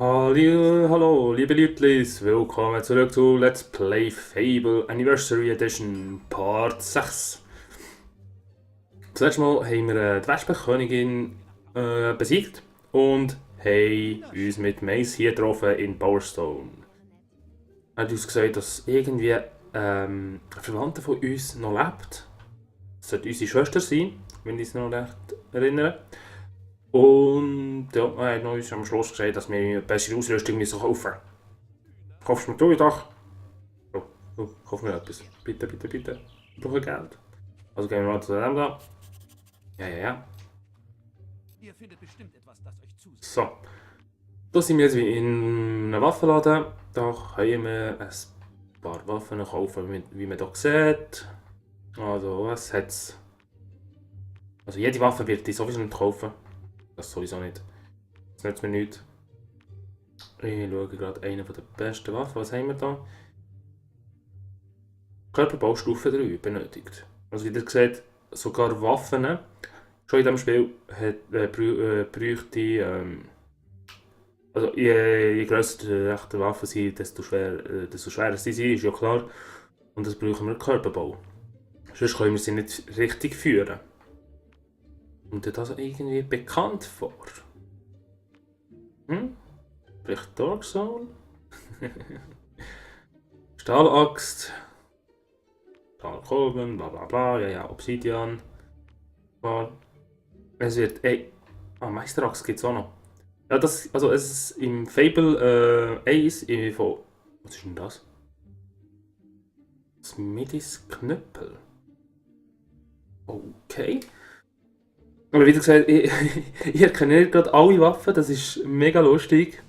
Hallo, liebe Leutlis, willkommen zurück zu Let's Play Fable Anniversary Edition Part 6. Zuerst mal haben wir die Wespenkönigin besiegt und haben uns mit Mace hier getroffen in Powerstone. Er hat uns gesagt, dass irgendwie ein Verwandter von uns noch lebt. Das sollte unsere Schwester sein, wenn ich es noch recht erinnere. Und ja, er hat uns am Schluss gesagt, dass wir eine bessere Ausrüstung müssen kaufen müssen. Kaufst du mir doch? Oh, kauf mir etwas. Bitte, bitte, bitte. Ich brauche Geld. Also gehen wir mal zu dem da. Ja. Ihr findet bestimmt etwas, das euch zusagt. So. Da sind wir jetzt wie in einem Waffenladen. Da können wir ein paar Waffen kaufen, wie man hier sieht. Also, was hat's? Also, jede Waffe wird ich sowieso nicht kaufen. Das sowieso nicht. Das nützt mir nichts. Ich schaue gerade eine der besten Waffen. Was haben wir da? Körperbaustufe 3 benötigt. Also wie ihr seht, sogar Waffen schon in diesem Spiel bräuchte also je grösser die echte Waffen sind, desto schwerer sie sind, ist ja klar. Und das brauchen wir Körperbau. Sonst können wir sie nicht richtig führen. Und das also irgendwie bekannt vor. Vielleicht Dark Soul? Stahlaxt. Stahlkolben, bla bla bla, ja, Obsidian. Es wird, Meisteraxt gibt es auch noch. Ja, also es ist im Fable 1 von, was ist denn das? Smiths Knüppel. Okay. Aber wie gesagt, ich erkenne nicht gerade alle Waffen, das ist mega lustig.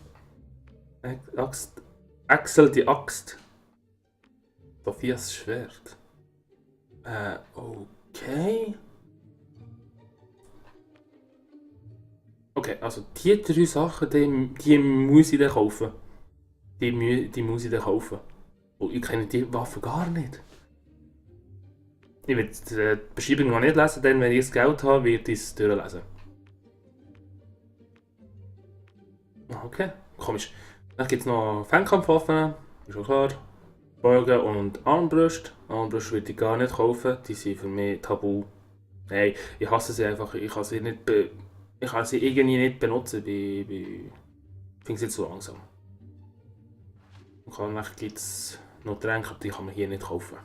Axt. Axel die Axt. Sophias Schwert. Okay. Okay, also die drei Sachen, die muss ich dann kaufen. Die muss ich dann kaufen. Und ich kenne die Waffen gar nicht. Ich werde die Beschreibung noch nicht lesen, denn wenn ich das Geld habe, werde ich es durchlesen. Okay, komisch. Dann gibt es noch Fernkampfwaffen, ist schon klar. Bogen und Armbrust. Armbrust würde ich gar nicht kaufen, die sind für mich tabu. Nein, ich hasse sie einfach, ich kann sie nicht ich kann sie irgendwie nicht benutzen, ich finde sie zu langsam. Und dann gibt es noch Tränke, die kann man hier nicht kaufen.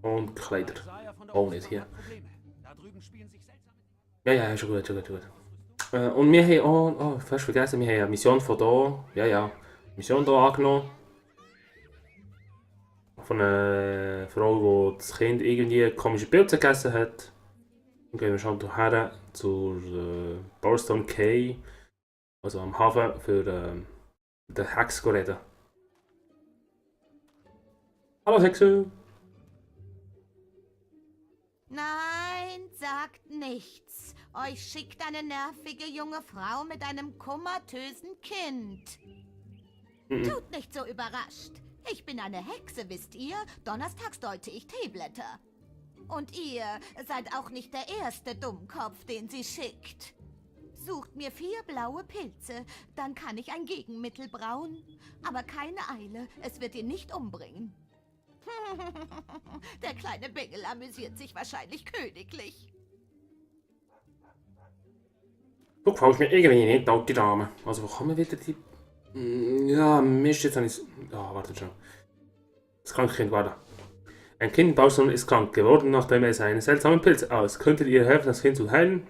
Und Kleider. Auch nicht hier. Ja, schon gut. Und wir haben auch, fast vergessen, wir haben eine Mission von hier, ja, Mission hier angenommen. Von einer Frau, die das Kind irgendwie komische Pilze gegessen hat. Dann gehen wir schon hierher zur Barstone Cay, also am Hafen, für den Hex zu reden. Hallo Hexe! Nein, sagt nichts. Euch schickt eine nervige junge Frau mit einem komatösen Kind. Tut nicht so überrascht. Ich bin eine Hexe, wisst ihr? Donnerstags deute ich Teeblätter. Und ihr seid auch nicht der erste Dummkopf, den sie schickt. Sucht mir 4 blaue Pilze, dann kann ich ein Gegenmittel brauen. Aber keine Eile, es wird ihn nicht umbringen. Der kleine Bengel amüsiert sich wahrscheinlich königlich. Du gefällst mir irgendwie nicht, alte Dame. Also wo kommen wieder die... Ja, Mist, jetzt habe ich... wartet schon. Das kranke Kind war da. Ein Kind in Baustein ist krank geworden, nachdem es einen seltsamen Pilz aus. Könntet ihr helfen, das Kind zu heilen?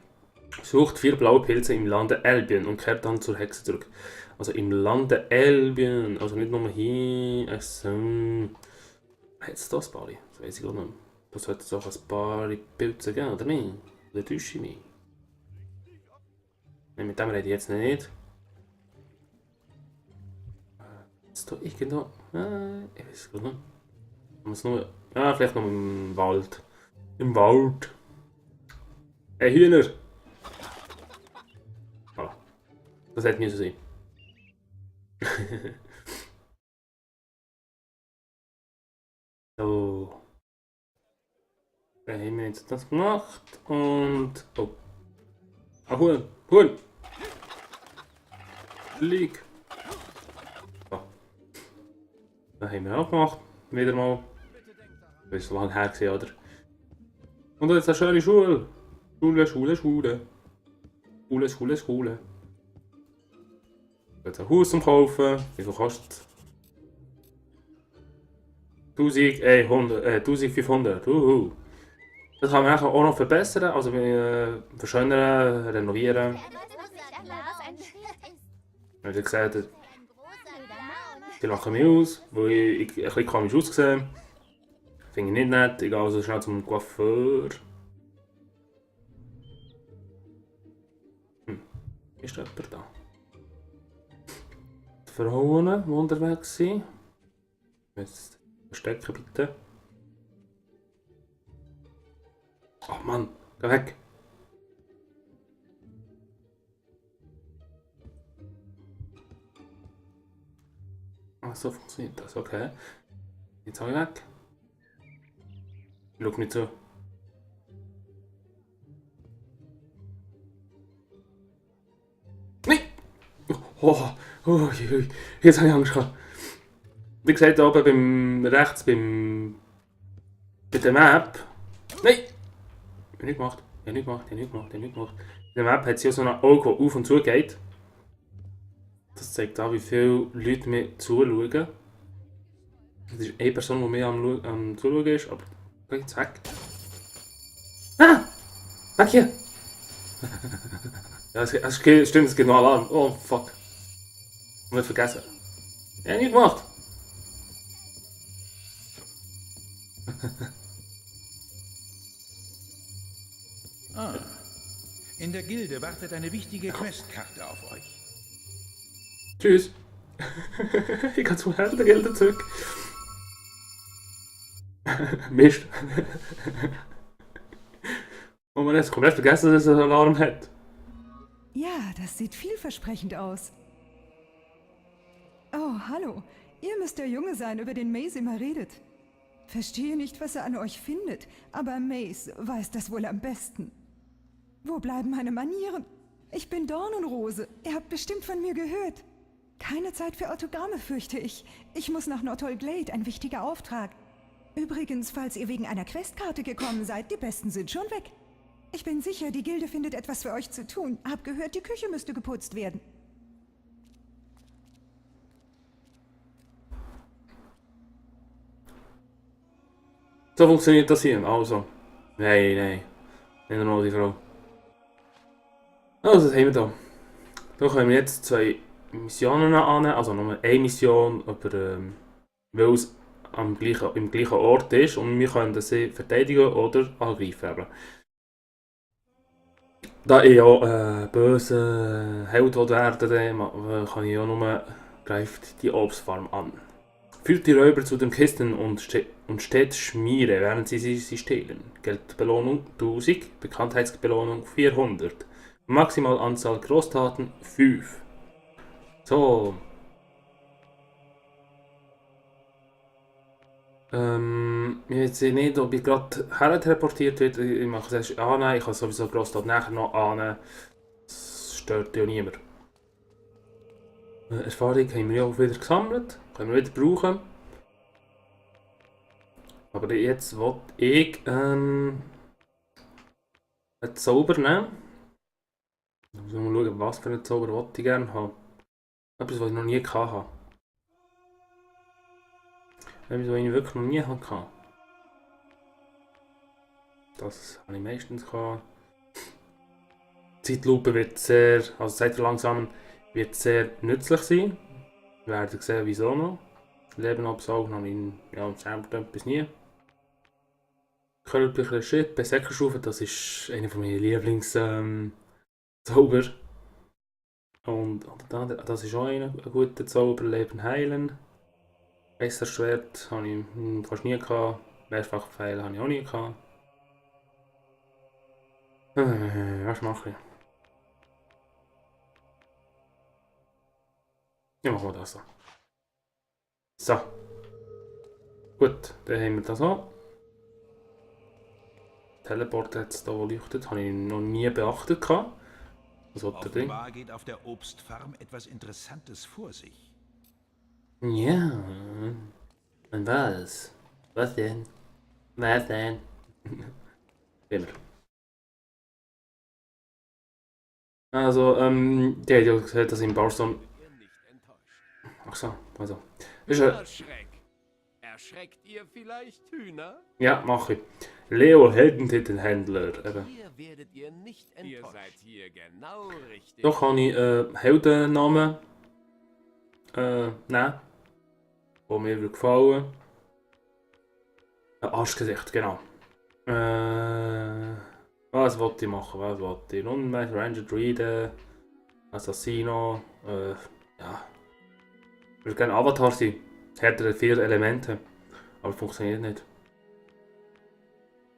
Sucht 4 blaue Pilze im Lande Albion und kehrt dann zur Hexe zurück. Also im Lande Albion, also nicht nur hier. Also... Hat es das Bari? Das weiß ich gar nicht. Das sollte es auch ein paar Pilze geben, oder nicht? Oder täusche ich mich? Nein, mit dem rede ich jetzt nicht. Ist da irgendwo... ich weiß es gar nicht. Muss nur... vielleicht noch im Wald. Im Wald. Hey, Hühner! Voilà. Das hätte nicht so sein. So. Dann haben wir jetzt das gemacht und... Oh. Ah, Huhn! Flieg! Das haben wir auch gemacht. Wieder mal. Das ist so lange her gewesen, oder? Und jetzt eine schöne Schule. Schule, Schule, Schule. Schule, Schule, Schule. Jetzt ein Haus zum Kaufen. Wie viel kostet? 1500. Das kann man nachher auch noch verbessern, also verschönern, renovieren. Wie ihr seht, die lachen mich aus, weil ich ein bisschen komisch aussehe. Finde ich nicht nett. Ich gehe also schnell zum Coiffeur. Ist da jemand da? Die Frauen, die unterwegs sind. Jetzt verstecken bitte. Oh Mann, geh weg! Ach, so funktioniert das, okay. Jetzt habe ich weg. Schau nicht so. Nein! Jetzt habe ich Angst gehabt. Wie gesagt, oben rechts bei der Map. Nein! Ich habe nicht gemacht. In der Map hat sie auch so ein Auge, das auf und zu geht. Das zeigt auch, wie viele Leute mir zuschauen. Das ist eine Person, die mir am Zuschauen ist, aber geh jetzt weg. Ah! Weg hier! Ja, stimmt, es gibt noch Alarm. Oh fuck. Ich habe vergessen. Ja, nicht gemacht. In der Gilde wartet eine wichtige Questkarte auf euch. Tschüss. Ich kann zu Heldengelder zurück. Mist. Und man hat komplett vergessen, dass es einen Alarm hat. Ja, das sieht vielversprechend aus. Oh, hallo. Ihr müsst der Junge sein, über den Mace immer redet. Verstehe nicht, was er an euch findet, aber Mace weiß das wohl am besten. Wo bleiben meine Manieren? Ich bin Dornenrose. Ihr habt bestimmt von mir gehört. Keine Zeit für Autogramme, fürchte ich. Ich muss nach Nortol Glade, ein wichtiger Auftrag. Übrigens, falls ihr wegen einer Questkarte gekommen seid, die Besten sind schon weg. Ich bin sicher, die Gilde findet etwas für euch zu tun. Hab gehört, die Küche müsste geputzt werden. So funktioniert das hier. Also. Nein. Nicht nur die Frau. Also, was haben wir da? Da können wir jetzt 2 Missionen an. Also nur eine Mission, aber weil es im gleichen Ort ist und wir können sie verteidigen oder angreifen. Eben. Da ich ja böse Held werden kann ich ja nur greift die Obstfarm an. Führt die Räuber zu den Kisten und steht Schmiere, während sie stehlen. Geldbelohnung 1000, Bekanntheitsbelohnung 400. Maximal Anzahl Großtaten 5. So. Ich weiß nicht, ob ich gerade her teleportiert wird. Ich mache es erst annehmen. Ich kann sowieso Großtat nachher noch annehmen. Das stört ja niemand. Erfahrung haben wir ja auch wieder gesammelt. Können wir wieder brauchen. Aber jetzt will ich einen Zauber nehmen. Ich muss mal schauen, was für einen Zauber ich gerne haben. Etwas, was ich noch nie hatte. Etwas, was ich wirklich noch nie hatte. Das habe ich meistens gehabt. Die Zeitlupe wird sehr, also Zeitverlangsamen wird sehr nützlich sein. Wir werden sehen, wieso noch. Leben absaugen habe ich ja, selber etwas nie. Körperlicher Schritt, Berserkerstufe, das ist einer von meinen Lieblingszauber. Und das ist auch ein guter Zauber, Leben heilen. Schwert habe ich fast nie gehabt. Mehrfachpfeile habe ich auch nie gehabt. Was mache ich? Ja, machen wir das so. So. Gut, dann haben wir das auch. Teleport jetzt hier leuchtet, habe ich noch nie beachtet. Was hat der Ding? Offenbar geht auf der Obstfarm etwas Interessantes vor sich. Ja. Und was? Was denn? Was denn? Immer. Also, der hat ja gesagt, dass im Barstone. Ach so, also. Ist er. Schreck. Erschreckt ihr vielleicht Hühner? Ja, mach ich. Leo Heldentitelhändler. Eben. Hier werdet ihr nicht enttäuscht. Ihr seid hier genau richtig. Doch habe ich Heldennamen. Nein. Wo mir gefallen. Arschgesicht, genau. Was wollte ich machen? Was wollte ich? Rundmacher, Ranger, Druide, Assassino. Ja. Ich würde gerne Avatar sein. Es hat 4 Elemente. Aber funktioniert nicht.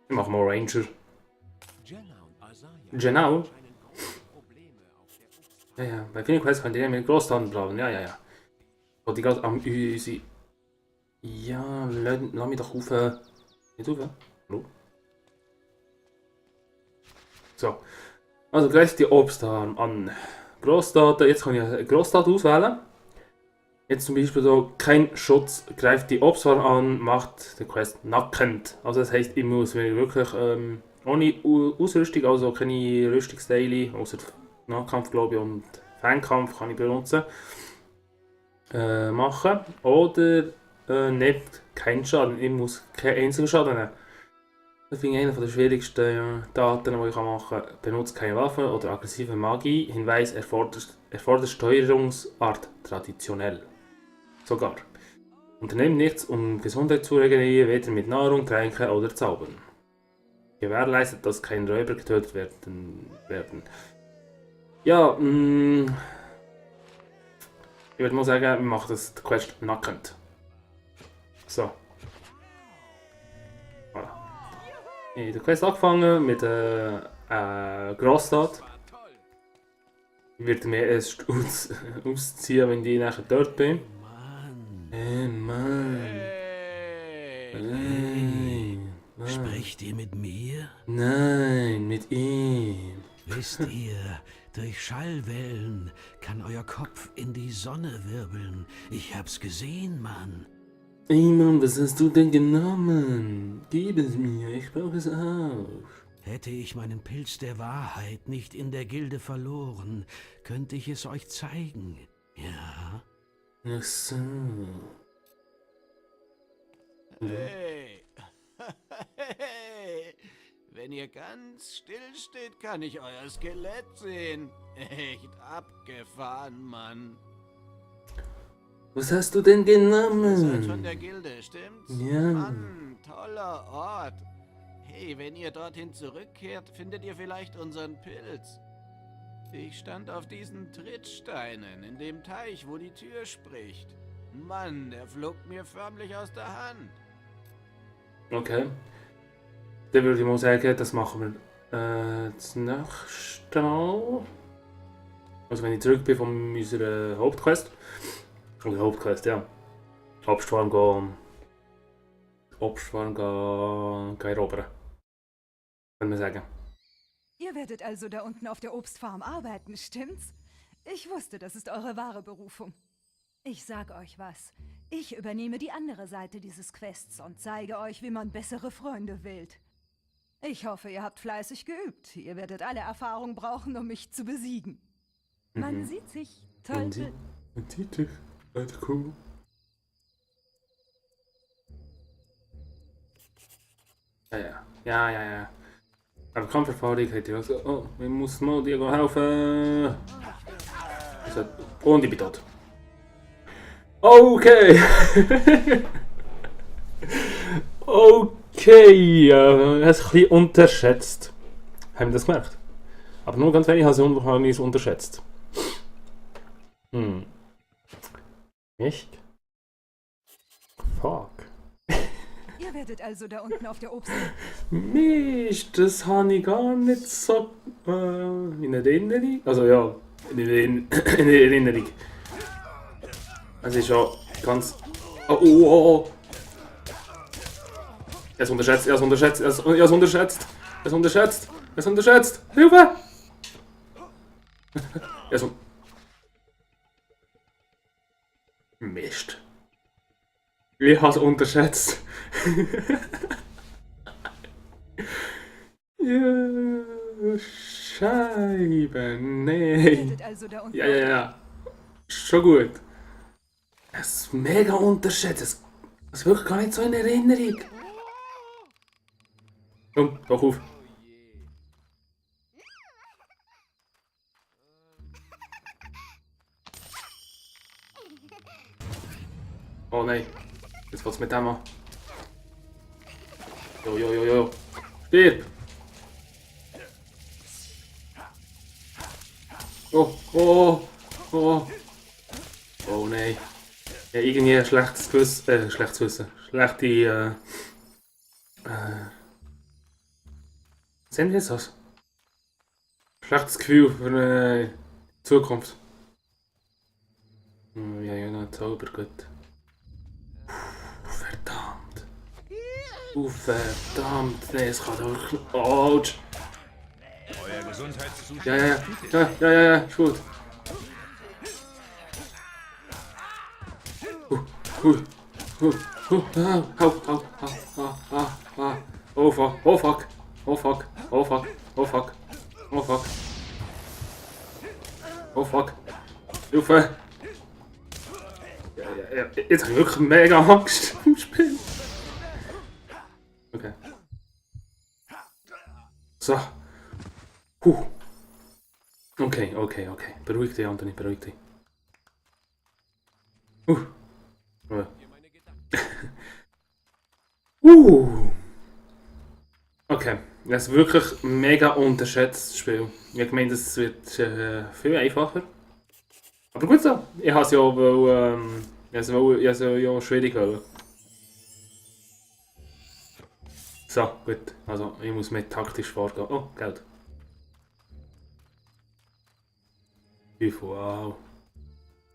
Ich mache mal Ranger. Genau. Ja, ja. Bei vielen Quests könnt ihr mit Großtaten brauchen. Ja, ja, ja. Und die gerade am unsere. Ja, lass mich doch auf. Nicht auf? Hallo? So. Also gleich die Obstdaten an. Großdaten. Jetzt kann ich eine Großdaten auswählen. Jetzt zum Beispiel so, kein Schutz, greift die Obstfarm an, macht die Quest nackend. Also das heisst, ich muss wirklich ohne Ausrüstung, also keine Rüstungsteile, außer Nahkampf glaube ich und Fernkampf kann ich benutzen, machen. Oder nicht keinen Schaden, ich muss keinen einzigen Schaden nehmen. Das finde ich einer der schwierigsten Daten, die ich machen kann. Benutzt keine Waffen oder aggressive Magie. Hinweis erfordert Steuerungsart traditionell. Sogar. Unternehmt nichts, um Gesundheit zu regenerieren, weder mit Nahrung, Tränken oder Zaubern. Gewährleistet, dass keine Räuber getötet werden. Ja, ich würde mal sagen, wir machen das Quest nackend. So. Voilà. Ich habe die Quest angefangen mit Grossstadt. Ich werde mir erst ausziehen, wenn ich nachher dort bin. Mann. Nein. Sprecht ihr mit mir? Nein, mit ihm. Wisst ihr, durch Schallwellen kann euer Kopf in die Sonne wirbeln. Ich hab's gesehen, Mann. Ey Mann, was hast du denn genommen? Gib es mir, ich brauche es auch. Hätte ich meinen Pilz der Wahrheit nicht in der Gilde verloren, könnte ich es euch zeigen. Ja? Ach so. Hey. Hey. Wenn ihr ganz still steht, kann ich euer Skelett sehen. Echt abgefahren, Mann. Was hast du denn Ihr seid von genommen? der Gilde, stimmt's? Ja. Mann, toller Ort. Hey, wenn ihr dorthin zurückkehrt, findet ihr vielleicht unseren Pilz. Ich stand auf diesen Trittsteinen in dem Teich, wo die Tür spricht. Mann, der flog mir förmlich aus der Hand. Okay. Dann würde ich mal sagen, das machen wir das nächste Mal. Also wenn ich zurück bin von unserer Hauptquest. Oder Hauptquest, ja. Obstfarm gehen. Obstfarm gehen erobern. Kann man sagen. Ihr werdet also da unten auf der Obstfarm arbeiten, stimmt's? Ich wusste, das ist eure wahre Berufung. Ich sag euch was. Ich übernehme die andere Seite dieses Quests und zeige euch, wie man bessere Freunde wählt. Ich hoffe, ihr habt fleißig geübt. Ihr werdet alle Erfahrung brauchen, um mich zu besiegen. Man sieht sich. Toll. Man sieht dich. Alter, cool. Ja. Aber Kampferfahrung hat ja gesagt, oh, ich muss mal dir helfen. Also, und ich bin tot. Okay. Okay, er ist ein bisschen unterschätzt. Haben wir das gemerkt? Aber nur ganz wenig habe ich es unterschätzt. Echt? Fuck. Ihr werdet also da unten auf der Obstfarm. Mist, das habe ich gar nicht so in Erinnerung. Also ja, in Erinnerung. Es ist ja ganz... Oh. Er ist unterschätzt. Hilfe! Mist. Ich habe es unterschätzt. Ja, Scheibe, nee. Tretet also da unten. Ja. Schon gut. Es ist mega unterschätzt. Das ist wirklich gar nicht so in Erinnerung. Komm, doch auf. Oh nein. Jetzt was mit dem an. Jo. Stirb! Oh nein. Ja, irgendwie ein schlechtes Gewissen. Schlechtes Wissen. Schlechte, sehen wir jetzt was? Schlechtes Gefühl für eine Zukunft. Ja, noch Zauber, gut. Verdammt. Verdammt. Nee, es kann doch... Autsch. Euer Gesundheitszustand. Ja, ist gut. Oh fuck. Hilfe. Ja. Jetzt habe ich wirklich mega Angst im Spiel. Okay. So. Okay. Beruhig dich, Anthony, beruhig dich. Ja. Okay, das ist wirklich ein mega unterschätztes Spiel. Ich habe gemeint, es wird viel einfacher. Aber gut so, ich habe es ja ja schwierig wollen. So, gut, also ich muss mit taktisch vorgehen. Oh, Geld. Wow.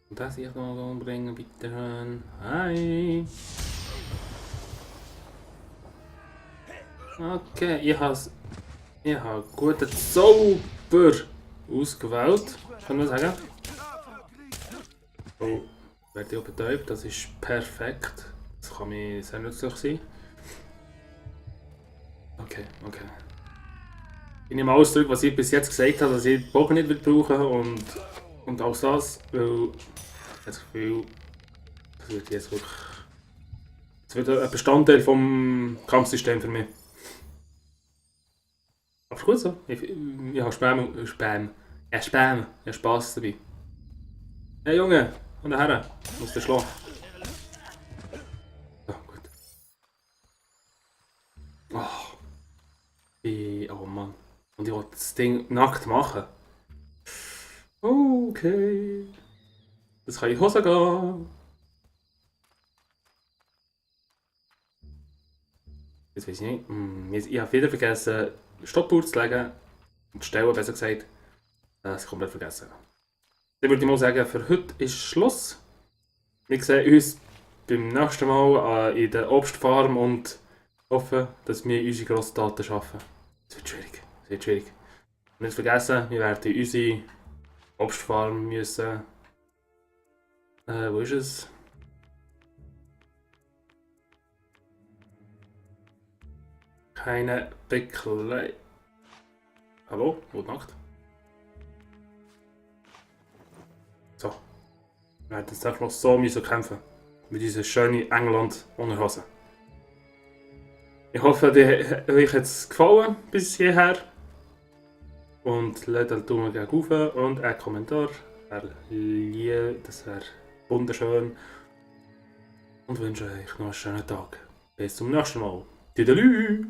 Und das ich noch umbringen, bitte schön. Hi. Okay, ich habe guten Zauber ausgewählt, kann man sagen. Oh, werde ich auch betäubt, das ist perfekt. Das kann mir sehr nützlich sein. Okay. Ich nehme alles zurück, was ich bis jetzt gesagt habe, dass ich den Bogen nicht brauchen und auch das, weil ich das Gefühl, das wird jetzt wirklich... Das wird ein Bestandteil vom Kampfsystem für mich. Aber gut so. Ich habe Spam. Ich habe Spaß dabei. Hey Junge, komm daher. Ich muss dich schlagen. So, gut. Oh Mann. Und ich wollte das Ding nackt machen. Okay. Das kann in die Hose gehen. Jetzt weiß ich nicht. Ich habe wieder vergessen, Stoppuhr zu legen. Und die Stelle, besser gesagt. Das komplett vergessen. Dann würde ich mal sagen, für heute ist Schluss. Wir sehen uns beim nächsten Mal in der Obstfarm und hoffen, dass wir unsere Grossdaten schaffen. Es wird schwierig. Und nicht vergessen, wir werden unsere Obstfarm müssen... wo ist es? Keine Bäckerei. Hallo? Gute Nacht. So. Wir werden jetzt einfach noch so müssen kämpfen. Mit dieser schönen England ohne Hose. Ich hoffe, euch hat es gefallen bis hierher. Und lasst einen Daumen gegen rauf und einen Kommentar. Das wäre wunderschön. Und wünsche euch noch einen schönen Tag. Bis zum nächsten Mal. Tüdelü!